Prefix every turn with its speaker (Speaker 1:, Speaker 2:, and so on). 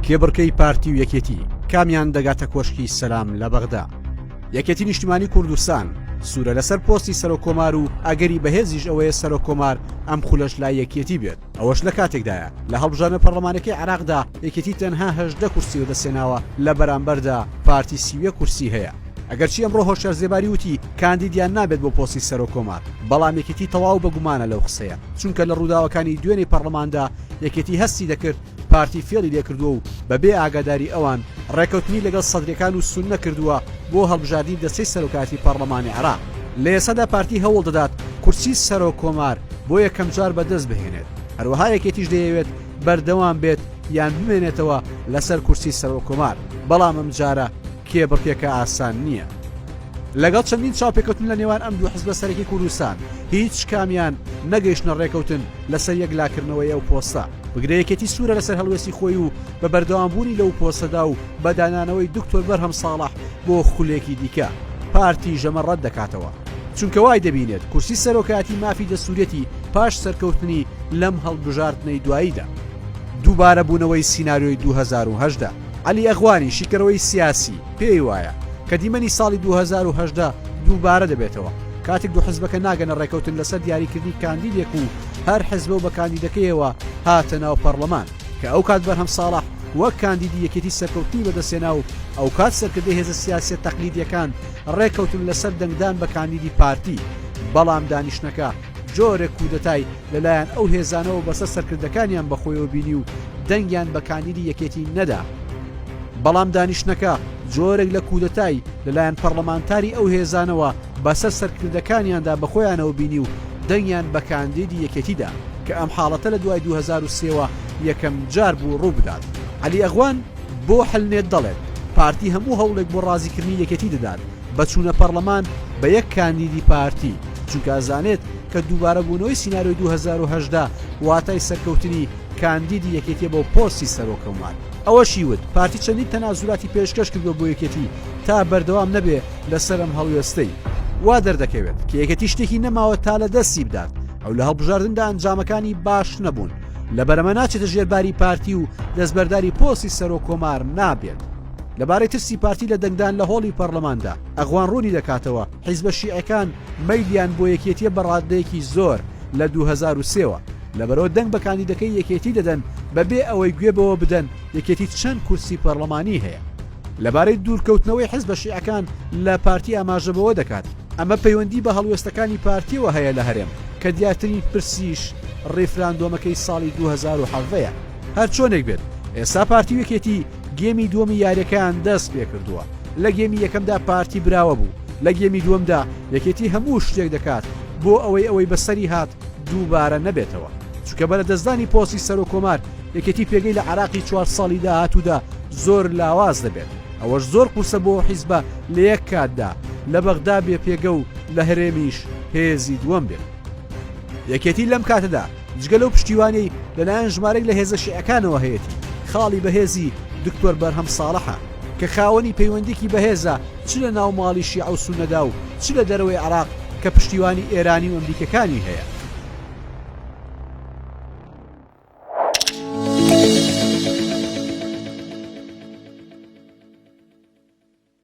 Speaker 1: کێبڕکێی پارتی و یەکێتی کامیان دەگاتە کۆشکی سەلام لە بەغدا؟ یەکێتی نیشتیمانی کوردستان سوورە لەسەر پۆستی سەرۆک کۆمار و ئەگەری بەهێزیش ئەوەیە سەرۆک کۆمار ئەم خولەش لای یەکێتی بێت ئەوەش لە کاتێکدایە لە هەڵبژاردنە پەرلەمانەکەی عێراقدا یەکێتی تەنها 18 کورسی بەدەستهێناوە لە بەرامبەردا پارتی 31 کورسی هەیە ئەگەرچی ئەمڕۆ هۆشیار زێباری وتی کاندیدیان نابێت بۆ پۆستی سەرۆک کۆمار بەڵام یەکێتی تەواو بەگومانە لەو قسەیە چونکە لە ڕووداوەکانی دوێنێی پەرلەماندا یەکێتی هەستی دەکرد پارتی فێڵی لێکردووە و بەبێ ئاگاداری ئەوان ڕێکەوتنی لەگەڵ سەدریەکان و سوننە کردووە بۆ هەڵبژاردنی دەستەی سەرۆکایەتی پەڕڵەمانی عێراق. لە ئێستادا پارتی هەوڵ دەدات کورسی سەرۆک کۆمار بۆ یەکەمجار بەدەست بهێنێت، هەروەها یەکێتیش دەیەوێت بەردەوام بێت یان بمێنێتەوە لەسەر کورسی سەرۆک کۆمار، بەڵام ئەمجارە کێبڕکێکە ئاسان نییە. لەگەڵ چەندین چاوپێکەوتن لە نێوان ئەم دوو حزبە سەرەکی کوردستان، هیچ کامیان نەگەیشتنە ڕێکەوتن لەسەر یەکلاکردنەوەی ئەو پۆستە. بگرە یەکێتی سوورە لەسەر هەڵوێستی خۆی و بە بەردەوامبوونی لەو پۆستەدا و بە دانانەوەی دکتۆر بەرهەم ساڵح بۆ خولێکی دیکە، پارتی ژەمە ڕەت دەکاتەوە. چونکە وای دەبینێت کورسی سەرۆکایەتی مافی دەستوریەتی پاش سەرکەوتنی لەم هەڵبژاردنەی دواییدا. دووبارە بوونەوەی سیناریۆی 2018 عەلی ئەغوانی شیکەرەوەی سیاسی پێی وایە کە دیمەنی ساڵی 2018 دووبارە دەبێتەوە کاتێک دوو حزبەکە ناگەنە ڕێکەوتن لەسەر دیاریکردنی کاندیدێک و هەر حزبە و بە کاندیدەکەیەوە هاتە ناو پەڕلەمان کە ئەوکات بەرهەم ساڵح وەک کاندیدی یەکێتی سەرکەوتنی بەدەستهێنا و ئەوکات سەرکردەی هێزە سیاسیە تەقلیدیەکان ڕێکەوتن لەسەر دەنگدان بە کاندیدی پارتی بەڵام دانیشتنەکە جۆرێک کودەتای لەلایەن ئەو هێزانەوە بەسەر سەرکردەکانیان بەخۆیەوە بینی و دەنگیان بە کاندیدی یەکێتی نەدا. بەڵام دانیشتنەکە جۆرێک لە کودەتای لەلایەن پەڕلەمانتاری ئەو هێزانەوە بەسەر سەرکردەکانیاندا بەخۆیانەوە بینی و دەنگیان بە کاندیدی یەکێتی دا کە ئەم حاڵەتە لە دوای 2003 وە یەکەم جار بوو ڕووبدات. عەلی ئەغوان بۆ حلنێت دەڵێت، پارتی هەموو هەوڵێک بۆ ڕازیکردنی یەکێتی دەدات بە چوونە پەڕلەمان بە یەک کاندیدی پارتی، چونکە ئەزانێت کە دووبارەبوونەوەی سیناریۆی 2018 واتای سەرکەوتنی کاندیدی یەکێتیە بۆ پۆستی سەرۆککۆمار. ئەوەشی وت، پارتی چەندین تەنازولاتی پێشکەش کردووە بۆ یەکێتی تا بەردەوام نەبێ لەسەر ئەم هەڵوێستەی. وا دەردەکەوێت کە یەکێتی شتێکی نەماوە تا لە دەستی بدات، ئەو لە هەڵبژاردندا ئەنجامەکانی باش نەبوون، لەبەرئەمە ناچێتە ژێر باری پارتی و دەستبەرداری پۆستی سەرۆککۆمار نابێت. لەبارەی ترسی پارتی لە دەنگدان لە هۆڵی پەڕلەماندا، ئەغوان ڕوونی دەکاتەوە، حیزبە شیعەکان مەیلیان بۆ یەکێتیە بە ڕاددەیەکی زۆر لە 2003 وە، لەبەرئەوە دەنگ بە کاندیدەکەی یەکێتی دەدەن بەبێ ئەوەی گوێ بەوە بدەن یەکێتی چەند کورسی پەڕلەمانی هەیە. لەبارەی دوورکەوتنەوەی حزبە شیعەکان لە پارتی ئاماژە بەوە دەکات، ئەمە پەیوەندی بە هەڵوێستەکانی پارتیەوە هەیە لە هەرێم کە دیارترین پرسیش ڕیفراندۆمەکەی ساڵی 2017 ە. هەرچۆنێک بێت ئێستا پارتی و یەکێتی گێمی دووەمی یاریەکەیان دەست پێکردووە، لە گێمی یەکەمدا پارتی براوە بوو، لە گێمی دووەمدا یەکێتی هەموو شتێک دەکات بۆ ئەوەی ئەوەی بەسەری هات دووبارە نەبێتەوە، چونکە بە لەدەستدانی پۆستی سەرۆک کۆمار یەکێتی پێگەی لە عێراقی چوار ساڵی داهاتوودا زۆر لاواز دەبێت، ئەوەش زۆر قورسە بۆ ئەو حیزبە لە یەک کاتدا لە بەغدا بێ پێگە و لە هەرێمیش هێزی دووەم بێت. یەکێتی لەم کاتەدا جگە لەو پشتیوانیەی لەلایەن ژمارەێک لە هێزە شیعەکانەوە هەیەتی، خاڵی بەهێزی دکتۆر بەرهەم ساڵحە کە خاوەنی پەیوەندیکی بەهێزە چ لە ناو ماڵی شیعە و سوننەدا و چ لە دەرەوەی عێراق کە پشتیوانی ئێرانی و ئەمریکیەکانی هەیە.